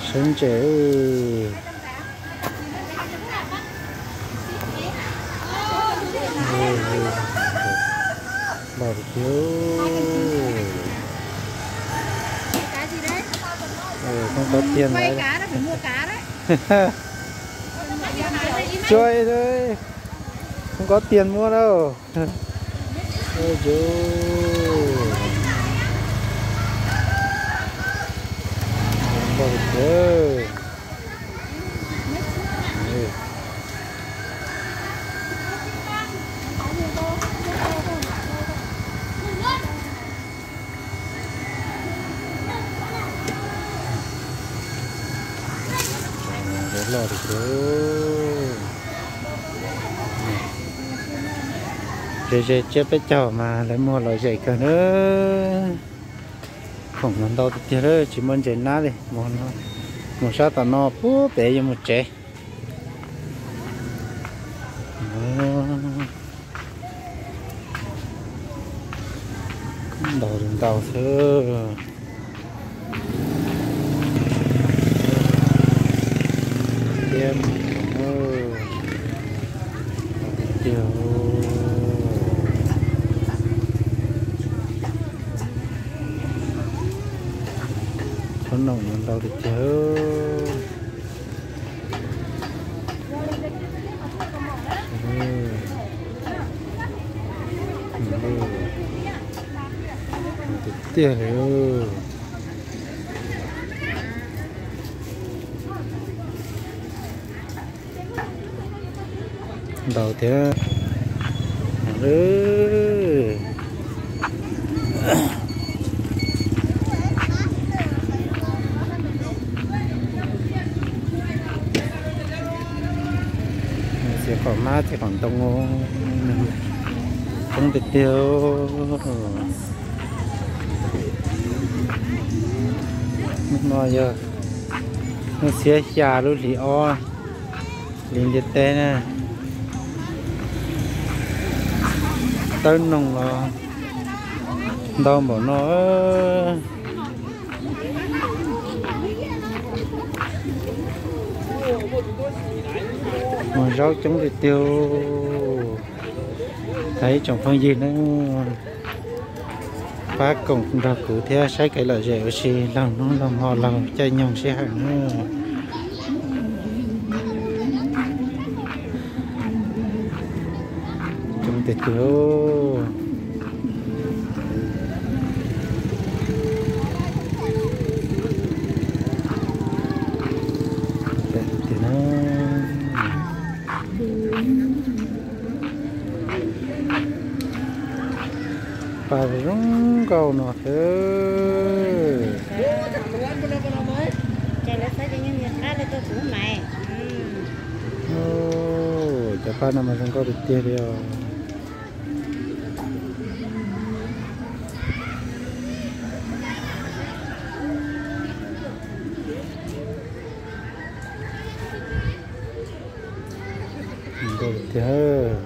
Sawv ntses. Los tiag. Không có tiền. Tsuas, không có tiền mua đâu. Ôi dồi. Loj tiag. Ze ze tsiab peb caug mas lawv muag lom zem kawg na. Khoom no ntau tiag tiag, tsis muaj ntses nab li. Mus sab tom no puag pem yuav mus tsev. Ntau li ntau xwb. Tiag, tiag. Tsob noom no ntau tiag tiag. Tiag li. Ntau thiab. Txiav qhov mab txiav qhov ntoo, coob tiag tiag. Hnub no yog hnub xiab xya lub hlis ob, hlis ntiaj teb na. Tawb noog los ntau npaum no. Muag zaub coob tiag tiag. Thov ib tsoom phooj ywg na, pab koom nrog kuv thiab saib kev lom zem ua si laug hnub laug hmo laug caij nyoog sij hawm na. Coob tiag tiag. Tiag tiag na. Pas zoo nkauj no xwb. Cov pas no mas zoo nkauj tiag tiag li os. Zoo nkauj tiag.